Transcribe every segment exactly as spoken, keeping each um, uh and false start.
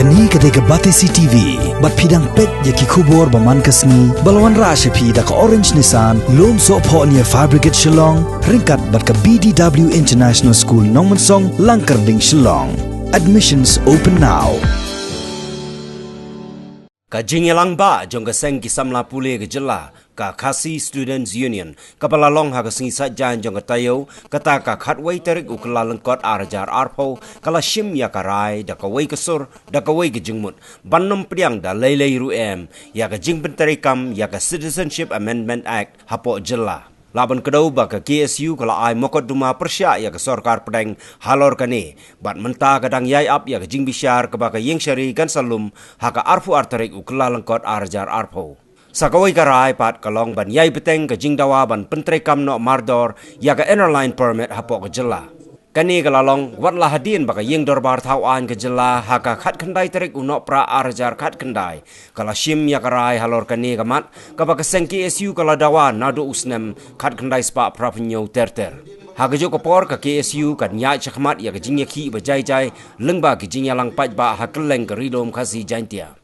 Kane ka dei ka Batesi T V, bad phi dang peit ïa ki khubor ba man ka sngi, ba la wanrah sha phi da ka Orange Nissan, Lumsohphoh near Fire Brigade Shillong, ryngkat bad ka B D W International School Nongmensong, Langkyrding, Shillong. Admissions open now. Ka jingïalang ba jong ka seng ki samla pule ka jylla, ka Khasi Students Union, kaba la long ha ka sngi Saitjaiñ jong ka taïew, kata ka khatwei tarik u Kyllalyngkot ar hajar arphew, ka la shim ïa ka rai da kawei ka sur, da kawei ka jingmut, ban nym pdiang da lei lei ruh em ïa ka jingpyntreikam ïa ka Citizenship Amendment Act hapoh jylla. Lah ban kdew ba ka K S U ka la ai mokotduma pyrshah ïa ka sorkar pdeng halor kane, bad mynta ka dang ïai ap ïa ka jingbishar kaba ka ïing shari kan sa lum ha ka arphew ar tarik u Kyllalyngkot ar hajar arphew. Sa kawei ka rai pat ka long ban ïai bteng ka jingdawa ban pyntreikam noh mardor ïa ka Inner Line Permit hapoh ka jylla. Kane ka la long wat la hadien ba ka ïing dorbar thaw aiñ ka jylla ha ka khatkhyndai tarik u Nohprah ar hajar khatkhyndai, ka la shim ïa ka rai halor kane ka mat, kaba ka seng K S U ka la dawa naduh u snem khatkhyndai spah phraphew hynñiew ter ter. Ha kajuh ka por ka K S U kan ïaid shakhmat ïa ka jingïakhih ba jai jai lyngba ki jingïalang paidbah ha kylleng ka Ri Lum Khasi Jaiñtia.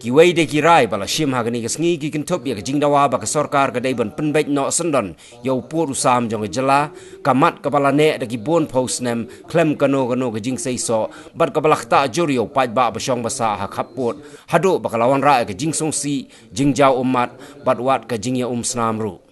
Kiwei de ki rai ba la shim ha kane ka sngi ki kynthup ïa ka jingdawa ba ka sorkar ka dei ban pynbeit noh syndon ïa u pud u sam jong ka jylla, ka mat kaba la neh da ki bun phew snem khlem kano kano ka jingseisoh, bad kaba la ktah jur ïa u paidbah ba shong ba sah ha khappud, haduh ba ka la wanrah ïa ka jingsngewsih, jingjaw ummat, bad wat ka jingïaumsnam ruh.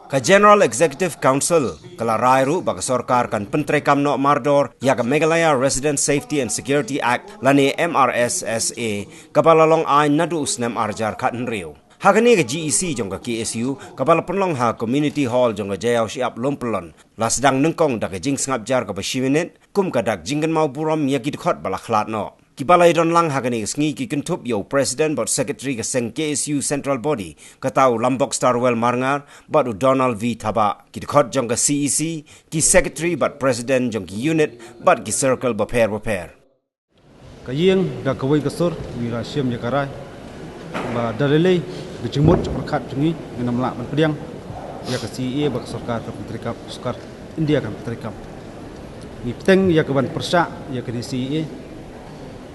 Ka General Executive Council ka la rai ruh ba ka sorkar kan pyntreikam noh mardor ïa ka Meghalaya Resident Safety and Security Act lane M R S S A, kaba la long aiñ naduh u snem ar hajar khathynriew. Ha kane ka G E C jong ka K S U, kaba la pynlong ha Community Hall jong ka Jaiaw Shyiap Lumpyllon, la sdang nyngkong da ka jingsngap jar kaba shi minit, kum ka dak jingkynmaw burom ïa ki dkhot ba la khlad noh. Kiba la ïadon lang ha kane ka sngi ki kynthup ïa u President bad Secretary ka seng K S U Central Body, kata u Lambok Starwell Marngar, bad u Donald V Thabah, ki dkhot jong ka C E C, ki Secretary bad President jong ki unit, bad ki circle bapher bapher. Ka ïing da kawei ka sur, ngi la shim ïa ka rai ba da lei lei ka jingmut jingpyrkhat jong ngi, ngin ym lah ban pdiang ïa ka C A A ba ka sorkar ka pyntreikam, sorkar India kan pyntreikam. Ngi bteng ïa ka ban pyrshah ïa kane C A A.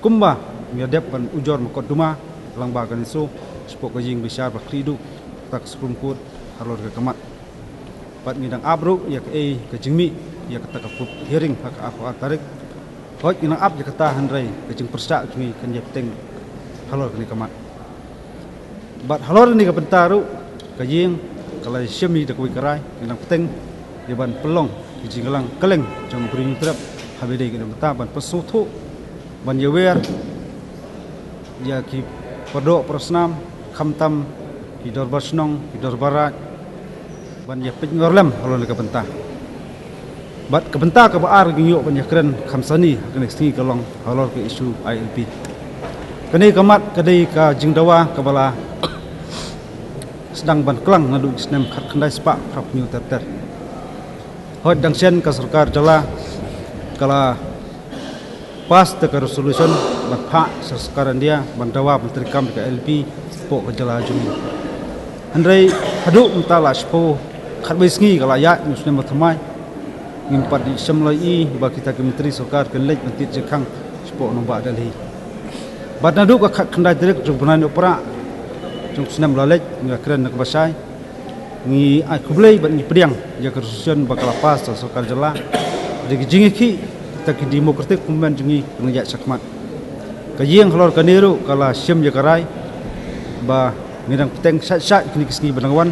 Kumba ngi la dep ban ujor mokotduma lyngba ka NISO, shapoh ka ïing bishar ba khlieh duh, kata ka Supreme Court, halor ka mat. Bad ngi dang ap ruh ïa kaei ka jingmih ïa kata ka pub hearing ha ka arphew ar tarik. Hooid, ngi dang ap ïa kata, hynrei ka jingpyrshah jong ngi kan ïa bteng halor kane ka mat. Bad halor kane ka bynta ruh, ka ïing ka la shim ïa da kawei ka rai, ngi dang bteng ïa ban pynlong ka jingïalang kylleng jong u Bri Hynñiewtrep ha ba ïadei kane ka bynta, ban pynsngewthuh, ban ïawer ïa ki pardoh parasnam, khamtam ki dorbar shnong, ki dorbar raid, ban ïa peit ngor lem halor kane ka bynta. Bad ka bynta kaba ar ngi ïoh ban ïakren kham sani ha kane ka sngi ka long halor ka issue I L P. Kane ka mat ka dei ka jingdawa kaba la sdang ban klang naduh ki snem khatkhyndai spah phraphew hynñiew ter ter. Hooid, dang shen ka sorkar jylla ka la pass da ka resolution ban phah sha sorkar India ban dawa ban treikam ïa ka I L P hapoh ka jylla jong ngi. Hynrei haduh mynta la shiphew khatwei sngi ka la ïaid, ngi sngewthuh ba thymmai. Ngim pat shym la ïohi ba kita ki myntri sorkar kin leit ban tied jingkhang shapoh nongbah Delhi. Bad naduh ka khatkhyndai tarik jong u bnai Nohprah jong u snem ba la leit, ngi la kren na kaba shai, ngi ai khublei bad ngi pdiang ïa ka resolution ba ka la pass da sorkar jylla. Dei ka jingïakhih kita ki democratic movement jong ngi, ngi ïaid shakhmat. Ka ïing halor kane ruh ka la shim ïa ka rai ba ngi dang bteng shait shait kine ki sngi ba dang wan,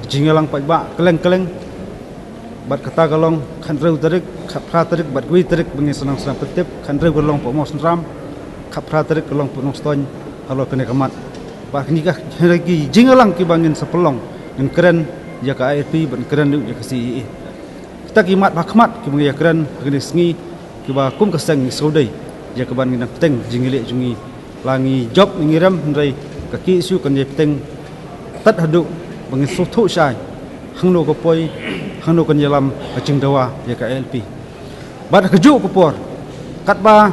ka jingïalang paidbah kylleng kylleng. Bad kata ka long khathynriew tarik, khatphra tarik bad kawei tarik ba ngin sa nang sdang pyntip, khathynriew ka long Pamawsynram, khatphra tarik ka long Nongstoiñ halor kane ka mat. Bad kine ki jingïalang kiba ngin sa pynlong, ngin kren ïa ka I L P bad ngin kren ruh ïa ka C A A. Kita ki mat ba khmat kiba ngi ïakren ha kine ki sngi, kiba kum ka seng ngi sngewdei ïa ka ban ngin nang bteng jingïaleh jong ngi. La ngi jop ngi rem, hynrei ka K S U kan ïa bteng tad haduh ba ngin sngewthuh shai hangno ka poi, hangno kan ïalam ka jingdawa ïa ka I L P. Bad ha kajuh ka por, katba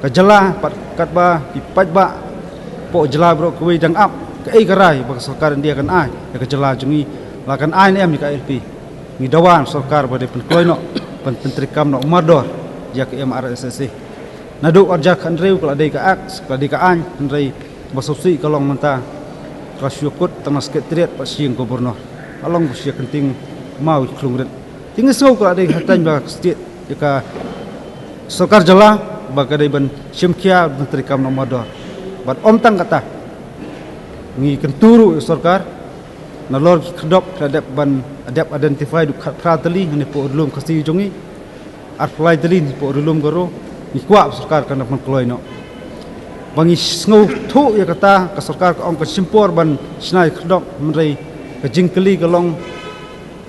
ka jylla, bad katba ki paidbah hapoh jylla baroh kawei dang ap kaei ka rai ba ka sorkar India kan ai ïa ka jylla jong ngi, la kan ai ne em ïa ka I L P, ngi dawa sorkar ba dei pynkloi noh, pyn, pyntreikam noh mardor ïa ka M R S S A. Naduh ar hajar khathynriew ka la dei ka Act, ka la dei ka aiñ, hynrei ba sngewsih ka long mynta ka la shu kut tang na Secretariat bad sha ïing Governor. Ka long ba shu ïa kynting maw ïa khlung rit. Te ngi sngew ka la dei hapdeng ba ka state ïa ka sorkar jylla ba ka dei ban shim khia ban treikam na Ummador. Bad ym tang kata, ngi kyntu ruh ïa sorkar, nalor ki khyrdop ki la dep ban, dep identify duh khatphra tylli hangne hapoh ri lum Khasi jong ngi, arphew lai tylli hapoh ri lum Garo. Ngi kwah ba sorkar kan dep ban kloi noh. Ba ngi sngewthuh ïa kata, ka sorkar ka ong ka shim por ban shna ïa ki khyrdop, hynrei ka jingkylli ka long,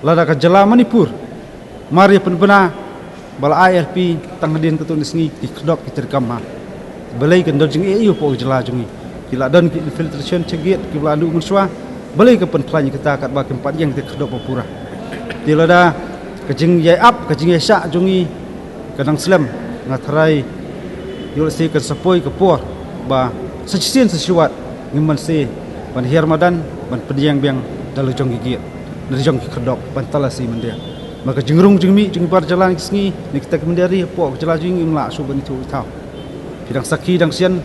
lada ka jylla Manipur mar ïa pynbna ba la I R P tang hadien katto katne sngi, ki khyrdop ki treikam ha. Balei kan don jingeh ïa u hapoh ka jylla jong ngi? Ki la don ki infiltration check-gate kiba la duh mynshuwa. Balei ka pynkhlaiñ ïa kata katba kim pat ïeng te khyrdop ba pura? Te lada ka jingïai ap, ka jingïaishah jong ngi ka dang slem, nga tharai ïoh lehse kan sa poi ka por ba sa shisien sa shi wat ngim banse ban hiar madan, ban pynïeng biang da la jong ki gate, da la jong ki khyrdop, ban talasi myndia. Namar ka jingrung jingmih jong ki bar jylla ha kine ki sngi, na kita ki mynder ri hapoh ka jylla jong ngi, ngim lah shuh ban ithuh ithaw. Phi dang sakhi dang shen,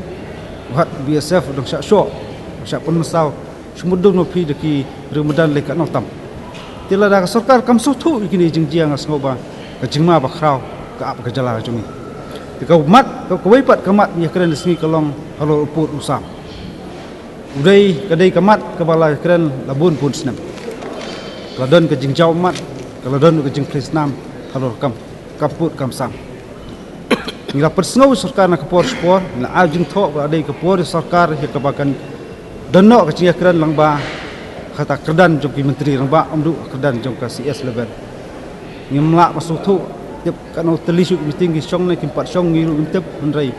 wat B S F dang shah shoh, dang shah pynmynsaw, shu mutdur noh phi da ki riew madan lei katno tam. Te lada ka sorkar kam sngewthuh ïa kine ki jingjia, nga sngew ba ka jingma bakhraw ka ap ka jylla jong ngi. Te ka mat, ka, kawei pat ka mat ngi ïakren ha kine ki sngi ka long halor u pud u sam. U dei, ka dei ka mat kaba la kren la bun bun snem. Ka la don ka jingjaw mat, ka la don ka jingphlei snam halor kam, kam pud kam sam. Ngi la pynsngew ïa sorkar na ka por sha ka por, ngi la ai jingthoh ba la dei ka por ïa sorkar ïa kaba kan don noh ka jingïakren lyngba kata ka kyrdan jong ki myntri, lyngba ym duh ka kyrdan jong ka C S eleven. Ngim lah ban sngewthuh, tip katno tylli shuh ki meeting ki shong ne kim pat shong ngi ruh ngim tip, hynrei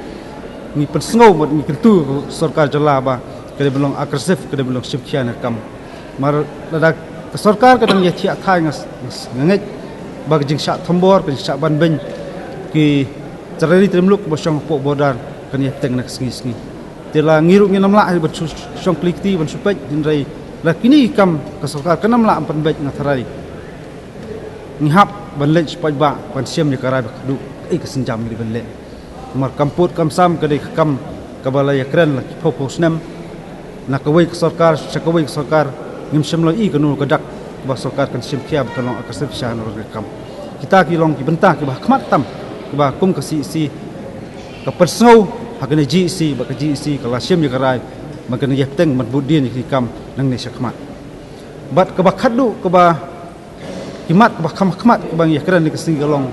ngi pynsngew bad ngi kyntu ïa ka sorkar jylla ba ka dei ban long aggressive, ka dei ban long shim khia na ka kam. Namar lada ka sorkar ka dang ïa thiah thaiñ, nga s-, nga s-, nga ngeit ba ka jingshah thombor, ka jingshah ban beiñ ki trai ri trai muluk ba shong hapoh border kan ïa bteng na ka sngi sngi. Te la ngi ruh ngin ym lah hi ban shu shong kli kti ban shu peit, hynrei la kine ki kam ka sorkar kan ym lah ban pynbeit, nga tharai ngi hap ban leit sha paidbah ban shem ïa ka rai ba khadduh kaei ka sienjam ngi dei ban leh. Namar kam pud kam sam ka dei ka kam kaba la ïakren la ki phew phew snem, na kawei ka sorkar sha kawei ka sorkar, ngim shym la ïohi kano ka dak ba sorkar kan shim khia ba kan long aggressive sha na ka kam. Kita ki long ki bynta kiba ha khmat tam, kiba kum ka C E C ka pynsngew ha kane ka G E C, ba ka G E C ka la shim ïa ka rai ba kan ïa bteng ban bud dien ïa ki kam nangne sha khmat. Bad kaba khadduh, kaba ki mat kaba kham khmat kaba ngi ïakren ha kine ki sngi ka long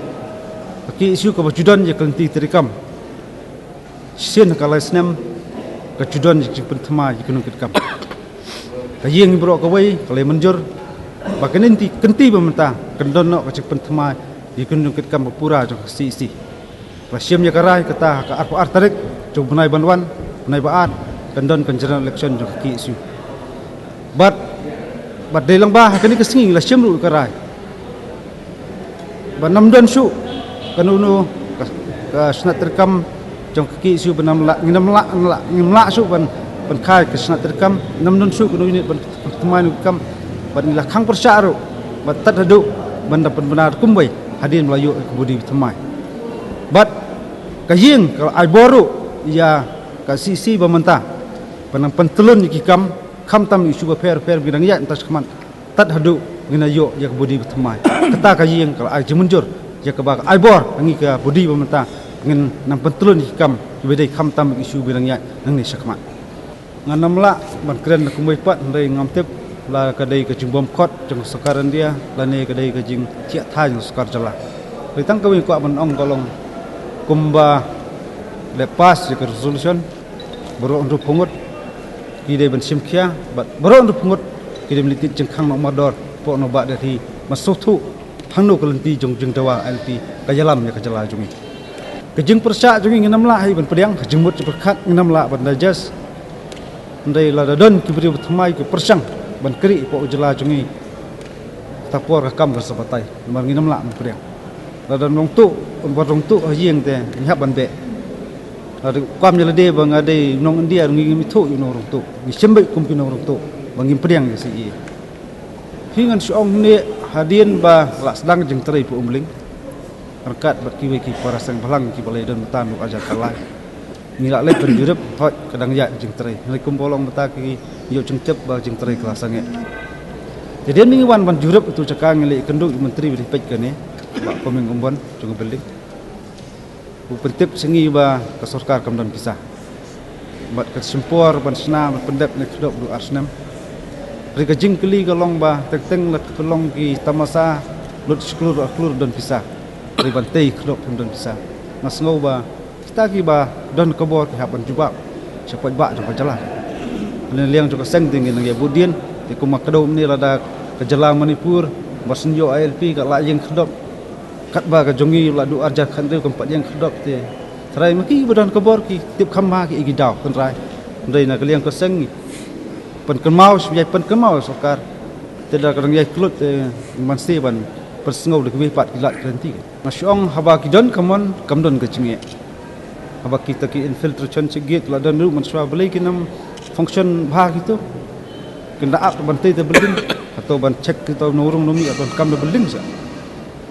ka K S U kaba ju don ïa ka lynti treikam. Shisien ha ka lai snem ka ju don ïa ka jingpynthymmai ïa ki nongkitkam. Ka ïing baroh kawei ka la mynjur ba kane ka lynti, ka lynti ba mynta kan don noh ka jingpynthymmai ïa ki nongkitkam ba pura jong ka C E C. La shim ïa ka rai kata ha ka arphew ar tarik jong u bnai ban wan, bnai ba ar, kan don ka general election jong ka K S U. Bad, bad dei lang ba ha kane ka sngi la shim ruh ka rai ba nam don shuh kano kano ka, ka shnat treikam jong ka K S U ba nam lah, ngin ym lah, lah, ngim lah shuh ban, ban kha ka shnat treikam, nam don shuh kano unit ban, ban thymmai nongkitkam, bad ngi la khang pyrshah ruh ba tad haduh ban da pynbna kumwei hadien ba la ïoh ka body ba thymmai. Bad ka ïing ka la ai bor ruh ïa ka C E C ba mynta ban nang pyntlun ïa ki kam, khamtam issue bapher bapher ba ngi dang ïaid mynta shakhmat, tad haduh ngin ïoh ïa ka body ba thymmai. Kata ka ïing ka la ai jingmynjur ïa kaba ka ai bor ha ngi ka body ba mynta ngin nang pyntlun ïa ki kam kiba dei khamtam issue ba ngi dang ïaid nangne shakhmat. Ngan ym lah ban kren da kumwei pat, hynrei ngam tip la ka dei ka jingbymkhot jong ka sorkar India lane ka dei ka jingthiah thaiñ jong ka sorkar jylla. Hynrei tang kawei nga kwah ban ong ka long kumba la pass ïa ka resolution, baroh hynriewphew ngut ki dei ban shim khia bad baroh hynriewphew ngut ki dei ban leit jingkhang na Ummador, pok na Bah Delhi, ban sngewthuh hangno ka lynti jong jingdawa I L P ka ïalam ïa ka jylla jong ngi. Ka jingpyrshah jong ngi ngin ym lah hi ban pdiang, ka jingmut jingpyrkhat ngin ym lah ban digest. Hynrei lada don ki briew ba thymmai ki pyrshang ban kyrih hapoh ka jylla jong ngi, kata por ka kam kan sa batai. Namar ngin ym lah ban pdiang. Lada nongtuh, ban nongtuh ha ïing te ngi hap ban beh. Lada kam ïa lade ba nga dei nong India, ngi, ngim ithuh ïa u nongrongtuh. Ngi shim beit kum ki nongrongtuh ba ngim pdiang ïa ka C A A. Phi, ngan shu ong ne, hadien ba la sdang jingtrei hapoh Umling, Ryngkat bad kiwei ki para seng bhalang kiba la ïadon mynta naduh ar hajar khatlai. Ngi la leit ban jurip, hooid ka dang ïaid jingtrei. Hynrei kumba long mynta ki ïoh jingtip ba jingtrei ka la sangeh. Te hadien ba ngi wan ban jurip ïa uto u jaka ngi la ïakynduh ïa u myntri ba dei peit kane, Bah Coming Ymbon jong ka building. U pyntip sha ngi ba ka sorkar kam don pisa. Bad ka shim por ban shna ban pyndep ne khyrdop haduh ar snem. Hynrei ka jingkylli ka long ba teng teng la pynlong ki tamasa lut shi klur ar klur don pisa. Hynrei ban tei khyrdop phim don pisa. Nga sngew ba kita kiba don ka bor ki hap ban jubab sha paidbah jong ka jylla. Na liang jong ka seng te ngi nang ïa bud dien, te kumba kdew mynne lada ka jylla Manipur ba shu ïoh I L P ka la ïeng khyrdop. Katba ka jong ngi la duh ar hajar khathynriew kam pat ïeng khyrdop te. Tharai ma kiba don ka bor ki tip kham bha ki ei ki daw, hynrei, hynrei na ka liang ka seng ngi pynkynmaw, shu ïai pynkynmaw ïa sorkar. Te lada ka dang ïai kyllut te, man shi ban pynsngew da kiwei pat ki lad ki lynti. Nga shu ong haba ki don ka mon, kam don ka jingeh. Haba kita ki infiltration check gate la don ruh mynshuwa, balei kin ym function bha kito. Kin da ap ban tei te building, hato ban check kita nongrum nongmih, hato ban kam da building sha.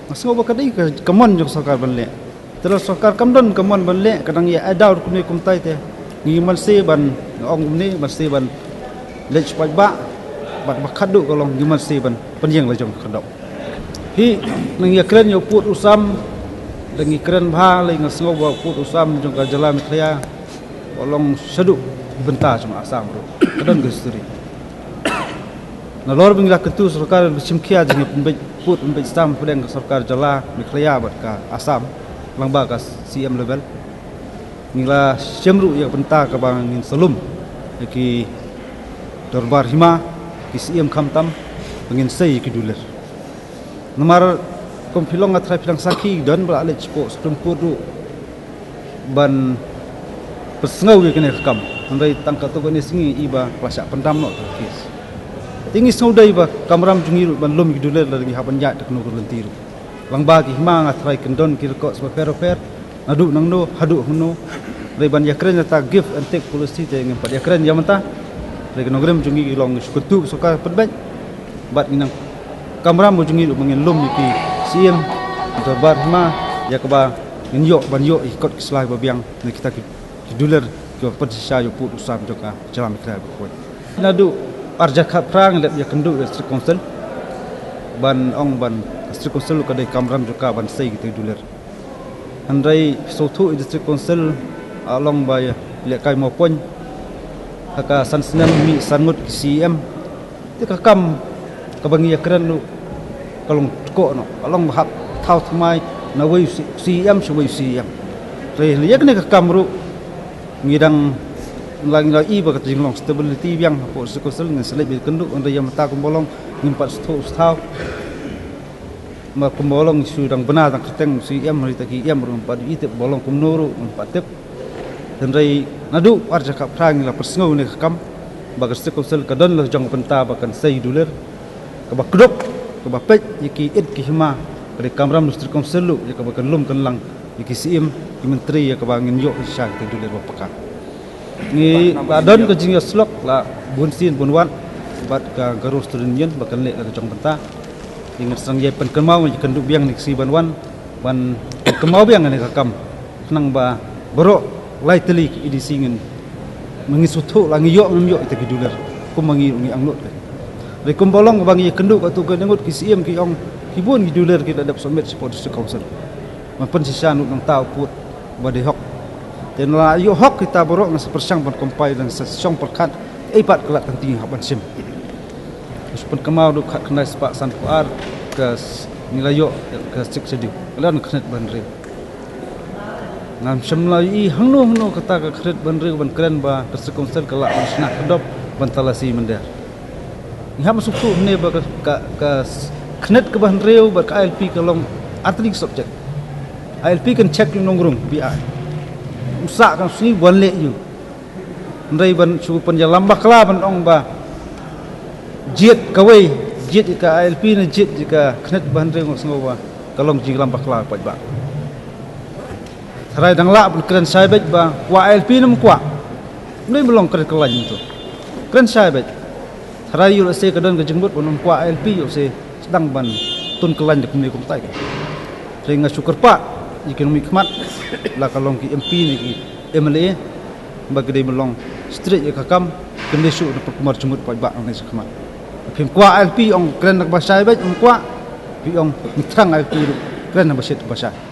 Nga sngew ba ka dei ka, ka mon jong sorkar ban leh. Te lada sorkar kam don ka mon ban leh, ka dang ïa ai daw kumne kumtai te. Ngi mynsiem ban, nga ong kumne, mynsiem ban leit sha paidbah, bad ba khatduh ka long ngi mynsiem ban pynïeng la jong ka khyrdop. Hi, nang ïakren ïa u pud u sam, da ngi kren bha lei nga sngew ba u pud u sam jong ka jylla Meghalaya, u long shaduh bynta jong Assam ruh. Ka don ka history. Nalor ba ngi la kyntu sorkar ba shim khia jingïapynbeit pud pynbeit sam hapdeng ka sorkar jylla Meghalaya bad ka Assam, lyngba ka C M level. Ngi la shim ruh ïa ka bynta kaba ngin sa lum ïa ki dorbar hima, ki C M khamtam, ba ngin sei ïa ki dulir. Namar kum phi long nga tharai phi dang sakhi, don ba la leit shapoh Supreme Court ruh ban pynsngew ïa kane ka kam. Hynrei tang katto katne sngi i ba ka la shah pyndam noh ka case. Te ngi sngew dei ba kamram jong ngi ruh ban lum ïa ki dulir lada ngi hap ban ïaid da kano ka lynti ruh. Lyngba ki hima nga tharai kin don ki records bapher bapher. Naduh nangno haduh hangno. Hynrei ban ïakren ïa kata give and take policy te ngim pat ïakren ïa mynta. Hynrei ka nongrim jong ngi ki long ngi shu kyntu sorkar pynbeit. Bad ngi nang kamram jong ngi ruh ba ngin lum ïa ki C M, dorbar hima, ïa kaba ngin ïoh ban ïoh ïa ki kot ki sla ba biang na kita ki, ki dulir kiba pynshisha ïa u pud u sam jong ka jylla Meghalaya baroh kawei. Naduh ar hajar khatphra ngi la dep ïakynduh ïa District Council ban ong ba ka District Council ka dei kamram jong ka ban sei kita ki dulir. Hynrei sngewthuh ïa District Council, ah, long ba ïa lehkai mawpoiñ ha ka san snem mih san ngut ki C M. Te ka kam kaba ngi ïakren ruh ka long tkoh noh, ka long ba hap thaw thymmai na uwei u C-, C M sha uwei u C M. Hynrei ïa kane ka kam ruh ngi dang la, ngi la i ba ka jinglong stability biang hapoh District Council, ngin sa leit ban ïakynduh, hynrei ïa mynta kumba long ngim pat sngewthuh sngewthaw. Namar kumba long shu dang bna dang kyrteng C M, hynrei kita ki E M ruh ngim pat i tip ba long kumno ruh ngim pat tip. Hynrei naduh ar hajar khatphra ngi la pynsngew ïa kane ka kam ba ka District Council ka don la jong ka bynta ba kan sei dulir, kaba kdup, kaba peit ïa ki ïit ki hima, ka dei kamram District Council ruh ïa kaba kan lum kan lang ïa ki C M, ki myntri, ïa kaba ngin ïoh shisha kita ki dulir ba paka. Ngi la don ka jingïasyllok la bun sien bun wat bad ka Garo Student Union ba kan leh la ka jong ka bynta. Te ngin sa nang ïai pynkynmaw, ngi kynduh biang ïa ki sngi ban wan ban pynkynmaw biang ïa kane ka kam. Khnang ba baroh lai tylli ki A D C ngin, ma ngi sngewthuh la ngi ïoh ngim ïoh kita ki dulir, kumba ngi ruh ngi angnud ka. Hynrei kumba long ba ngi ïakynduh katto katne ngut ki C M ki ong ki bun ki dulir ki la dep submit shapoh District Council. Ban pynshisha nud nangta u pud ba dei hok. Te lada ïoh hok kita baroh, ngan sa pyrshang ban compile, ngan sa shong pyrkhat ei pat ka lad ka lynti hap ban shim. Ngi shu pynkynmaw ruh khatkhyndai spah sanphew ar ka s-, ngi la ïoh ka Sixth Schedule. Ka don ka khyrnit ba hynriew. Ngam shym la ïohi hangno hangno kata ka khyrnit ba hynriew ban kren ba ka District Council ka lah ban shna khyrdop ban talasi mynder. Ngi hap ban sngewthuh hangne ba ka, ka, ka s-, khyrnit kaba hynriew bad ka I L P ka long artylli ki subject. I L P kan check ïa u nongrung B I. U sah kan sngi wan leh ïa u. Hynrei ban shu pynïalam bakla ban ong ba jied kawei, jied ïa ka I L P ne jied ïa ka khyrnit ba hynriew, nga sngew ba ka long jingïalam bakla paidbah. Tharai dang lah ban kren shai beit ba kwah I L P ne ym kwah. Ym dei ban long kren kyllain mynta. Kren shai beit. Tharai ïoh lehse ka don ka jingmut ban ym kwah I L P, ïoh lehse sdang ban tun kyllain da kumne kumtai. Nga shu kyrpad ïa ki nongmihkhmat, la ka long ki M P ne ki M L A, ba ki dei ban long straight ïa ka kam, kim dei shuh na pyrkumar jingmut paidbah nang ne shakhmat. Phim kwah I L P ong kren na ka bashai bad ym kwah, phi ong ngi thrang I L P ruh kren na ka bashit bashai.